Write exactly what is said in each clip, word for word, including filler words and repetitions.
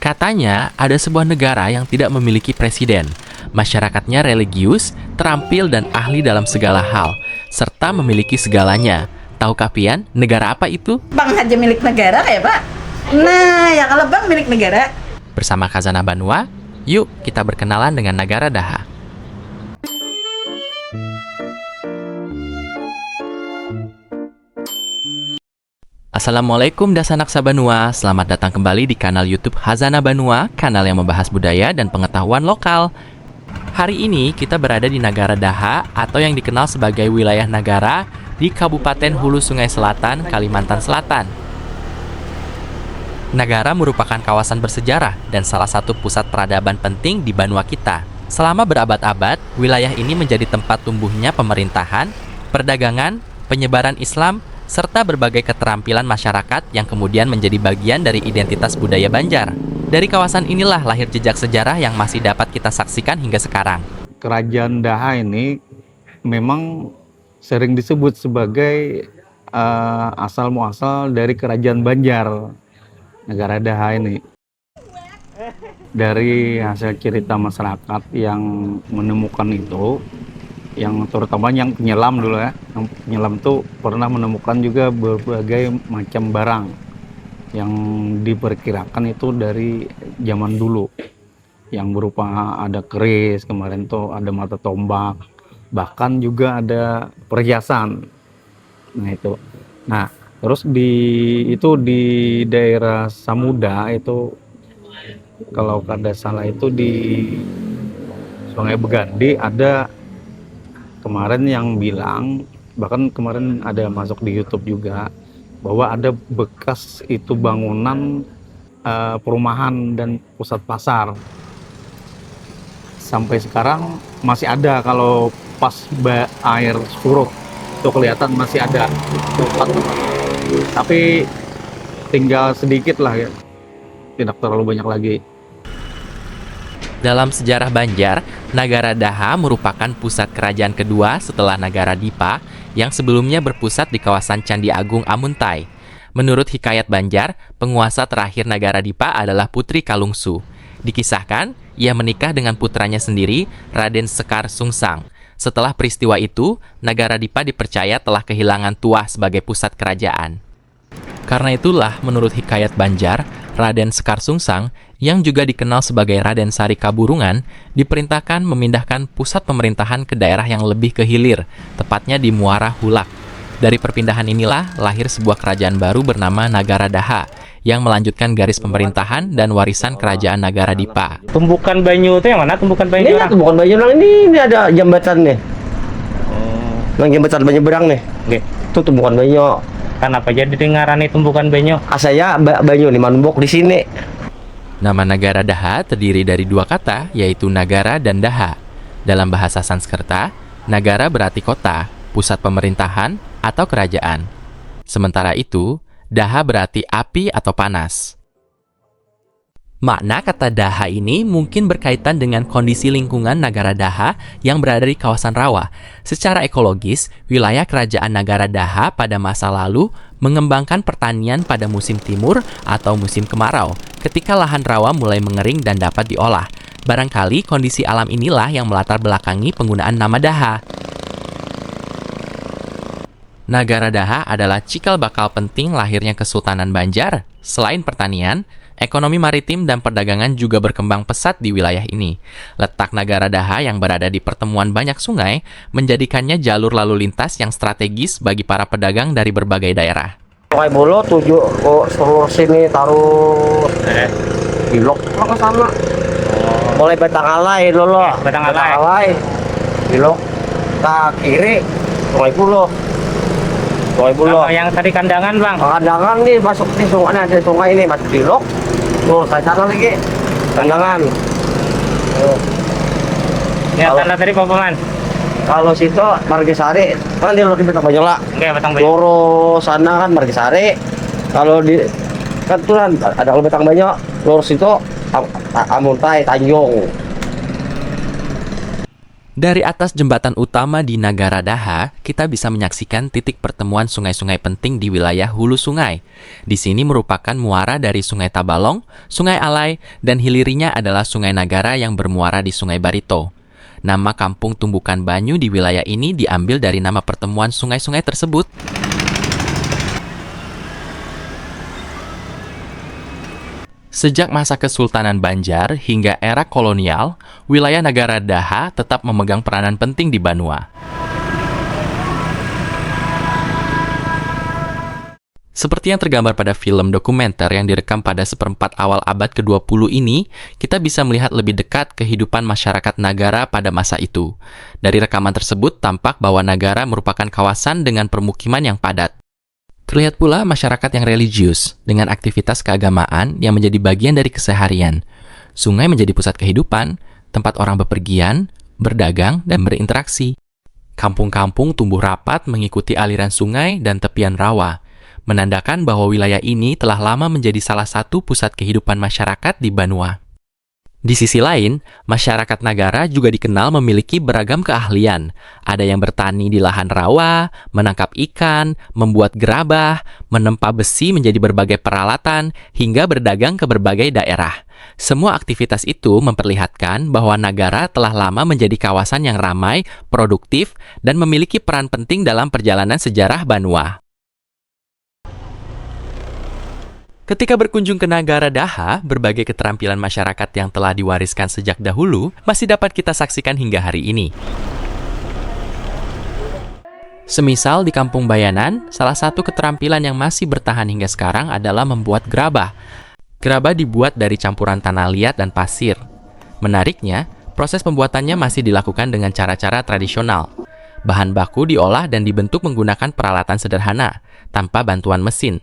Katanya, ada sebuah negara yang tidak memiliki presiden. Masyarakatnya religius, terampil, dan ahli dalam segala hal, serta memiliki segalanya. Tahukah pian negara apa itu? Bank haja milik negara ya, Pak? Nah, ya kalau bank milik negara. Bersama Khazanah Banua, yuk kita berkenalan dengan negara Daha. Assalamualaikum dasanak sabanua, selamat datang kembali di kanal YouTube Hazana Banua, kanal yang membahas budaya dan pengetahuan lokal. Hari ini kita berada di Nagara Daha atau yang dikenal sebagai wilayah Nagara di Kabupaten Hulu Sungai Selatan, Kalimantan Selatan. Nagara merupakan kawasan bersejarah dan salah satu pusat peradaban penting di banua kita. Selama berabad-abad, wilayah ini menjadi tempat tumbuhnya pemerintahan, perdagangan, penyebaran Islam, serta berbagai keterampilan masyarakat yang kemudian menjadi bagian dari identitas budaya Banjar. Dari kawasan inilah lahir jejak sejarah yang masih dapat kita saksikan hingga sekarang. Kerajaan Daha ini memang sering disebut sebagai eh, asal muasal dari Kerajaan Banjar, Negara Daha ini. Dari hasil cerita masyarakat yang menemukan itu, yang terutama yang penyelam dulu ya, yang penyelam itu pernah menemukan juga berbagai macam barang yang diperkirakan itu dari zaman dulu, yang berupa ada keris, kemarin tuh ada mata tombak, bahkan juga ada perhiasan. Nah, itu. Nah, terus di itu di daerah Samuda itu, kalau kada salah itu di Sungai Begandi ada kemarin yang bilang, bahkan kemarin ada masuk di YouTube juga, bahwa ada bekas itu bangunan eh, perumahan dan pusat pasar. Sampai sekarang masih ada kalau pas ba- air surut itu kelihatan masih ada tempat, tapi tinggal sedikit lah ya, tidak terlalu banyak lagi. Dalam sejarah Banjar, Nagara Daha merupakan pusat kerajaan kedua setelah Nagara Dipa yang sebelumnya berpusat di kawasan Candi Agung Amuntai. Menurut hikayat Banjar, penguasa terakhir Nagara Dipa adalah Putri Kalungsu. Dikisahkan, ia menikah dengan putranya sendiri, Raden Sekar Sungsang. Setelah peristiwa itu, Nagara Dipa dipercaya telah kehilangan Tuah sebagai pusat kerajaan. Karena itulah, menurut hikayat Banjar, Raden Sekar Sungsang, yang juga dikenal sebagai Raden Sari Kaburungan, diperintahkan memindahkan pusat pemerintahan ke daerah yang lebih ke hilir, tepatnya di Muara Hulak. Dari perpindahan inilah lahir sebuah kerajaan baru bernama Nagara Daha, yang melanjutkan garis pemerintahan dan warisan kerajaan Nagara Dipa. Tumbukan banyu itu yang mana tumbukan banyu? Ini orang? Tumbukan banyu orang ini, ini ada jambatan nih. Oh. Yang jambatan penyeberang nih. Oke. Itu tumbukan banyu. Kenapa jadi dengaran itu tumbukan banyu? Asaya ba- banyu nih manumbuk di sini. Nama Nagara Daha terdiri dari dua kata, yaitu Nagara dan Daha. Dalam bahasa Sanskerta, Nagara berarti kota, pusat pemerintahan, atau kerajaan. Sementara itu, Daha berarti api atau panas. Makna kata Daha ini mungkin berkaitan dengan kondisi lingkungan Nagara Daha yang berada di kawasan rawa. Secara ekologis, wilayah kerajaan Nagara Daha pada masa lalu mengembangkan pertanian pada musim timur atau musim kemarau, ketika lahan rawa mulai mengering dan dapat diolah. Barangkali kondisi alam inilah yang melatar belakangi penggunaan nama Daha. Nagara Daha adalah cikal bakal penting lahirnya Kesultanan Banjar. Selain pertanian, ekonomi maritim dan perdagangan juga berkembang pesat di wilayah ini. Letak Nagara Daha yang berada di pertemuan banyak sungai menjadikannya jalur lalu lintas yang strategis bagi para pedagang dari berbagai daerah. Sungai Buloh tujuh, oh, seluruh sini taruh. Eh. Bilok ke sana. Oh. Mulai Batang Alai dulu. Batang Alai. Batang Alai. Bilok ke kiri, Sungai Buloh. Sungai Buloh. Kalau yang tadi Kandangan, Bang? Kandangan nih masuk di sungai, ada sungai ini, masuk Bilok. Tuh, saya sana lagi. Kandangan. Tuh. Ya, kalau sana tadi Papungan. Kalau situ Margasari, kan dia lagi Batang Banyola. Oke, Batang Banyola. Lurus sana kan Margasari. Kalau di kan tuh kan ada kalau Batang Banyola, lurus itu Am- A- Amuntai, Tanjung. Dari atas jembatan utama di Nagara Daha, kita bisa menyaksikan titik pertemuan sungai-sungai penting di wilayah hulu sungai. Di sini merupakan muara dari Sungai Tabalong, Sungai Alai, dan hilirinya adalah Sungai Nagara yang bermuara di Sungai Barito. Nama kampung Tumbukan Banyu di wilayah ini diambil dari nama pertemuan sungai-sungai tersebut. Sejak masa Kesultanan Banjar hingga era kolonial, wilayah Nagara Daha tetap memegang peranan penting di Banua. Seperti yang tergambar pada film dokumenter yang direkam pada seperempat awal abad kedua puluh ini, kita bisa melihat lebih dekat kehidupan masyarakat Nagara pada masa itu. Dari rekaman tersebut, tampak bahwa Nagara merupakan kawasan dengan permukiman yang padat. Terlihat pula masyarakat yang religius, dengan aktivitas keagamaan yang menjadi bagian dari keseharian. Sungai menjadi pusat kehidupan, tempat orang bepergian, berdagang, dan berinteraksi. Kampung-kampung tumbuh rapat mengikuti aliran sungai dan tepian rawa, menandakan bahwa wilayah ini telah lama menjadi salah satu pusat kehidupan masyarakat di Banua. Di sisi lain, masyarakat Nagara juga dikenal memiliki beragam keahlian. Ada yang bertani di lahan rawa, menangkap ikan, membuat gerabah, menempa besi menjadi berbagai peralatan, hingga berdagang ke berbagai daerah. Semua aktivitas itu memperlihatkan bahwa Nagara telah lama menjadi kawasan yang ramai, produktif, dan memiliki peran penting dalam perjalanan sejarah Banua. Ketika berkunjung ke Nagara Daha, berbagai keterampilan masyarakat yang telah diwariskan sejak dahulu masih dapat kita saksikan hingga hari ini. Semisal di Kampung Bayanan, salah satu keterampilan yang masih bertahan hingga sekarang adalah membuat gerabah. Gerabah dibuat dari campuran tanah liat dan pasir. Menariknya, proses pembuatannya masih dilakukan dengan cara-cara tradisional. Bahan baku diolah dan dibentuk menggunakan peralatan sederhana, tanpa bantuan mesin.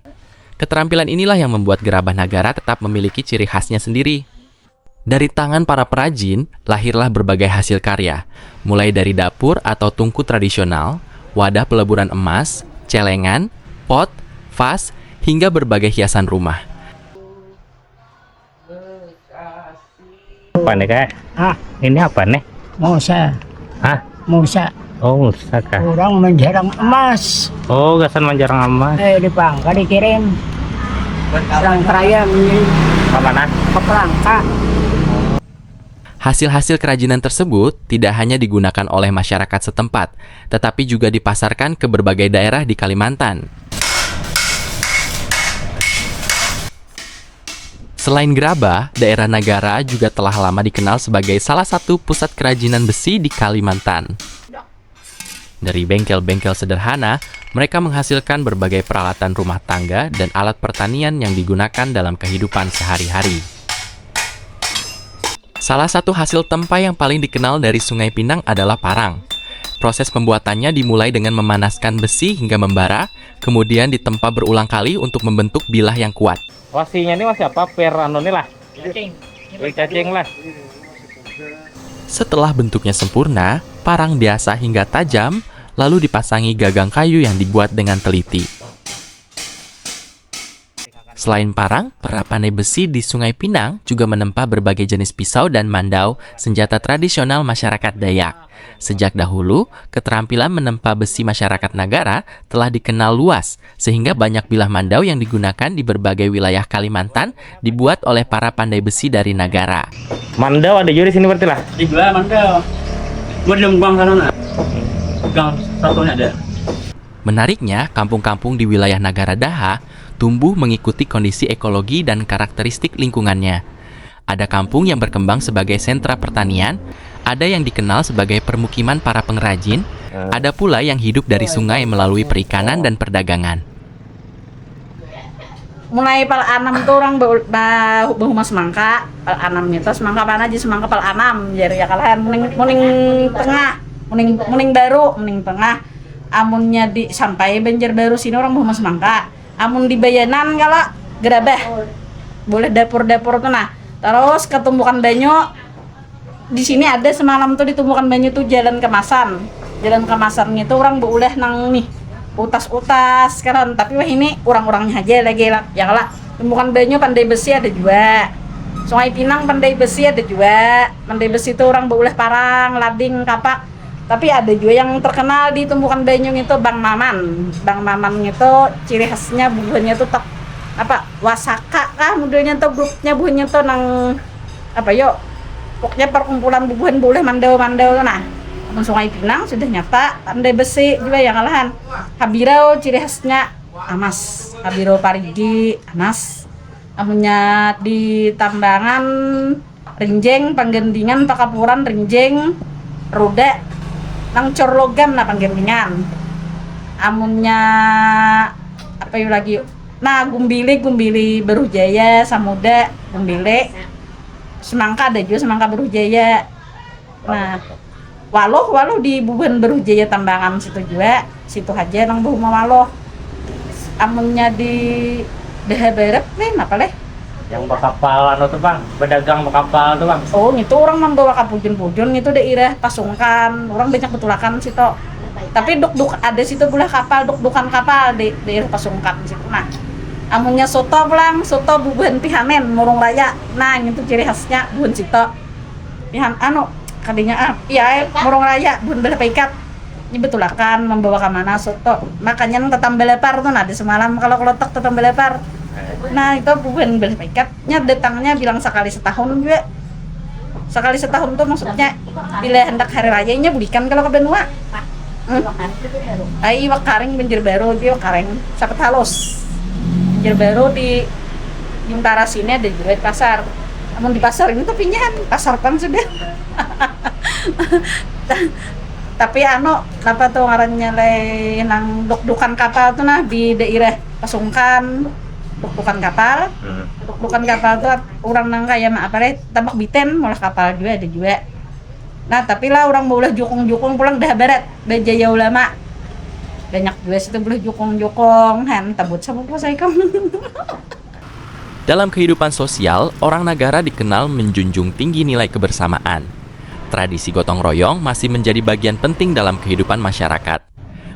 Keterampilan inilah yang membuat gerabah Nagara tetap memiliki ciri khasnya sendiri. Dari tangan para perajin, lahirlah berbagai hasil karya, mulai dari dapur atau tungku tradisional, wadah peleburan emas, celengan, pot, vas, hingga berbagai hiasan rumah. Apa nih, Kak? Ah, ini apa nih? Musa. Hah? Musa. Oh, Musa kah? Orang menjarang emas. Oh, gasan menjarang emas. Eh, di Pangka dikirim. Orang keraya ini. Ke mana? Ke Pangka. Hasil-hasil kerajinan tersebut tidak hanya digunakan oleh masyarakat setempat, tetapi juga dipasarkan ke berbagai daerah di Kalimantan. Selain gerabah, daerah Nagara juga telah lama dikenal sebagai salah satu pusat kerajinan besi di Kalimantan. Dari bengkel-bengkel sederhana, mereka menghasilkan berbagai peralatan rumah tangga dan alat pertanian yang digunakan dalam kehidupan sehari-hari. Salah satu hasil tempa yang paling dikenal dari Sungai Pinang adalah parang. Proses pembuatannya dimulai dengan memanaskan besi hingga membara, kemudian ditempa berulang kali untuk membentuk bilah yang kuat. Wasinya ini wasi apa? Per anu ini lah. Cacing. Cacing lah. Setelah bentuknya sempurna, parang diasah hingga tajam, lalu dipasangi gagang kayu yang dibuat dengan teliti. Selain parang, para pandai besi di Sungai Pinang juga menempa berbagai jenis pisau dan mandau, senjata tradisional masyarakat Dayak. Sejak dahulu, keterampilan menempa besi masyarakat Nagara telah dikenal luas, sehingga banyak bilah mandau yang digunakan di berbagai wilayah Kalimantan dibuat oleh para pandai besi dari Nagara. Mandau ada juga di sini berarti lah? Ada juga mandau. Buat di Lembang sana, nah. Gang satunya ada. Menariknya, kampung-kampung di wilayah Nagara Daha tumbuh mengikuti kondisi ekologi dan karakteristik lingkungannya. Ada kampung yang berkembang sebagai sentra pertanian, ada yang dikenal sebagai permukiman para pengrajin, ada pula yang hidup dari sungai melalui perikanan dan perdagangan. Mulai pal anam tu orang ba, ba, bahuma semangka, pal anam itu semangka mana aja semangka pal anam, jar ya kalahan muning muning tengah, muning muning baru, muning tengah. Amunnya di sampai Banjar Baru sini orang bahuma semangka. Amun di Bayanan kalo gerabah, boleh dapur dapur tu nah. Terus ketumbukan banyu. Di sini ada semalam tuh di Tumbukan Banyu tuh jalan kemasan. Jalan kemasan itu orang beuleh nang nih utas-utas kan, tapi wah ini orang-orangnya aja lagi lah ya kala. Tumbukan Banyu Pandai Besi ada juga. Sungai Pinang, Pandai Besi ada jua. Pandai Besi tu urang baulah parang, lading, kapak. Tapi ada jua yang terkenal di Tumbukan Banyu ngitu, Bang Maman. Bang Maman ngitu ciri khasnya bubuhannya tu tek, apa, wasaka kah modelnya tu, grupnya buhannya tu nang apa yo, pokoknya perkumpulan bubuhan baulah mandau-mandau tu nah. Amun Sungai Pinang sudah nyata, Pandai Besi jua ya kalahan. Habirau ciri khasnya amas, Habirau Parigi amas. Amunnya di Tambangan, Rinjeng, Panggendingan, Pakapuran, Rinjeng, Ruda, nang Corlogan nah Panggendingan. Amunnya apa yu lagi? Nah, Gumbili, Gumbili Baruh Jaya, Samuda, Gumbili. Semangka ada jua, Semangka Baruh Jaya. Nah, waluh, waluh di bubuhan Baruh Jaya Tambangan situ jua, situ haja nang bahuma waluh. Amunnya di Daha Barat, lain apa leh? Yang bakapal anu tu, Bang, badagang bakapal tu, Bang. Oh, ngitu urang mambawa ka bujun-bujun, ngitu dairah Pasungkan, urang banyak batulakan situ. Tapi duk-duk ada situ bulah kapal, duk-dukan kapal di dairah Pasungkan situ. Nah, amunnya soto pulang, soto bubuhan Pihanen, Murung Raya. Nah, ngitu ciri khasnya buhan situ. Pihan anu, kadinya ah, iya ai, Murung Raya, buhan balah paikat. Ini batulakan mambawa ka mana soto. Makanya nang tatamba lapar tu nah, di semalam kalau kalotok tatamba lapar. Nah, itu buhan balah paikat. Nya datangnya bilang sakali setahun jua. Sakali setahun tu maksudnya bila handak hari raya inya bulikan kalau ka banua. Hmm. Ai, iwak karing Banjarbaru, iwak karing. Sapat halus. Banjarbaru di Bintara sini ada jua di pasar. Amun di pasar ini tapi nya pasar pang sudah. Tapi anu, napa tu ngarannya leh, nang duk-dukan kapal tu nah di dairah Pasungkan, duk-dukan kapal. Hmm. Duk-dukan kapal tu urang nang kaya ma apa leh, Tambak Biten maulah kapal jua ada jua. Nah, tapi lah urang baulah jukung-jukung pulang Daha Barat, Bajaya Ulama. Banyak jua situ baulah jukung-jukung, han, tabut sapupu saya ikam. Dalam kehidupan sosial, orang Nagara dikenal menjunjung tinggi nilai kebersamaan. Tradisi gotong royong masih menjadi bagian penting dalam kehidupan masyarakat.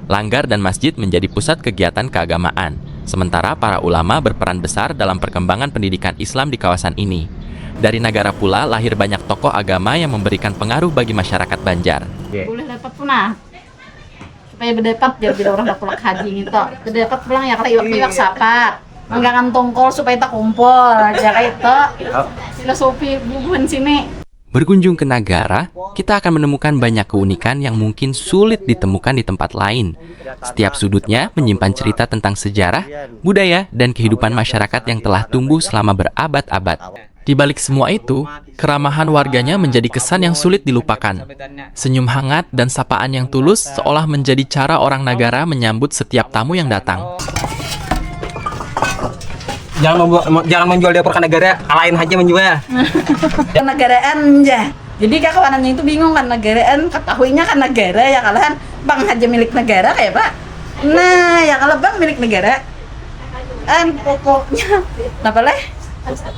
Langgar dan masjid menjadi pusat kegiatan keagamaan, sementara para ulama berperan besar dalam perkembangan pendidikan Islam di kawasan ini. Dari Nagara pula lahir banyak tokoh agama yang memberikan pengaruh bagi masyarakat Banjar. Boleh dapat tu nah. Supaya badapat jar bila urang bakulak haji ngitu. Badapat pulang ya kalo iwak-iwak sapat. Manggangan tongkol supaya takumpul, jar kaitu. Filosofi bubuhan sini. Berkunjung ke Nagara, kita akan menemukan banyak keunikan yang mungkin sulit ditemukan di tempat lain. Setiap sudutnya menyimpan cerita tentang sejarah, budaya, dan kehidupan masyarakat yang telah tumbuh selama berabad-abad. Di balik semua itu, keramahan warganya menjadi kesan yang sulit dilupakan. Senyum hangat dan sapaan yang tulus seolah menjadi cara orang Nagara menyambut setiap tamu yang datang. Jangan membuat, jangan menjual di dapur ke Nagara, kalain haja menjual. Kenegaraan ja. Jadi kakawanannya itu bingung kan, Nagaraan, katahuinya kan Nagara ya kalahan, bank haja milik negara kaya apa? Nah, ya kalo bank milik negara. An pokoknya napa leh?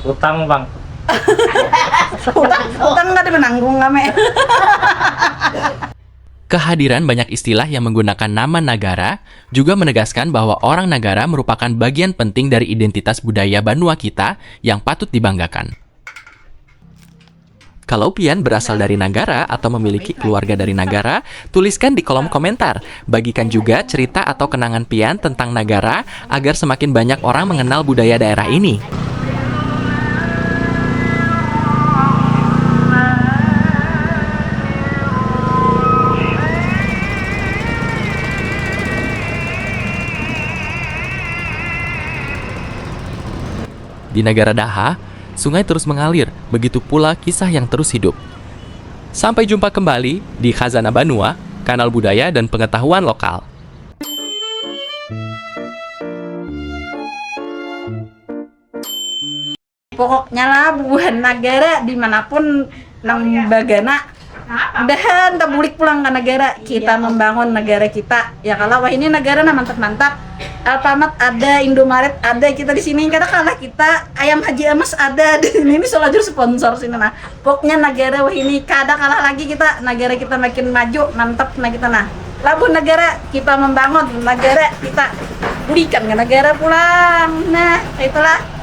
Utang, Bang. Utang, utang kada menanggung kami. Kehadiran banyak istilah yang menggunakan nama Nagara juga menegaskan bahwa orang Nagara merupakan bagian penting dari identitas budaya banua kita yang patut dibanggakan. Kalau pian berasal dari Nagara atau memiliki keluarga dari Nagara, tuliskan di kolom komentar. Bagikan juga cerita atau kenangan pian tentang Nagara agar semakin banyak orang mengenal budaya daerah ini. Di Nagara Daha, sungai terus mengalir, begitu pula kisah yang terus hidup. Sampai jumpa kembali di Khazanah Banua, kanal budaya dan pengetahuan lokal. Pokoknya lah bubuhan Nagara dimanapun nang bagana, mudahan tabulik pulang ka Nagara kita, membangun Nagara kita ya kalo. Wahini Nagara nah mantap-mantap, Alfamart ada, Indomaret ada, kita di sini kada kalah kita, ayam Haji Amas ada di sini, ini selajur sponsor sini nah. Pokoknya Nagara wahini kada kalah lagi kita, Nagara kita makin maju, mantap nah kita nah. Labuh Nagara kita membangun, Nagara kita bulikan ka Nagara pulang. Nah, itulah.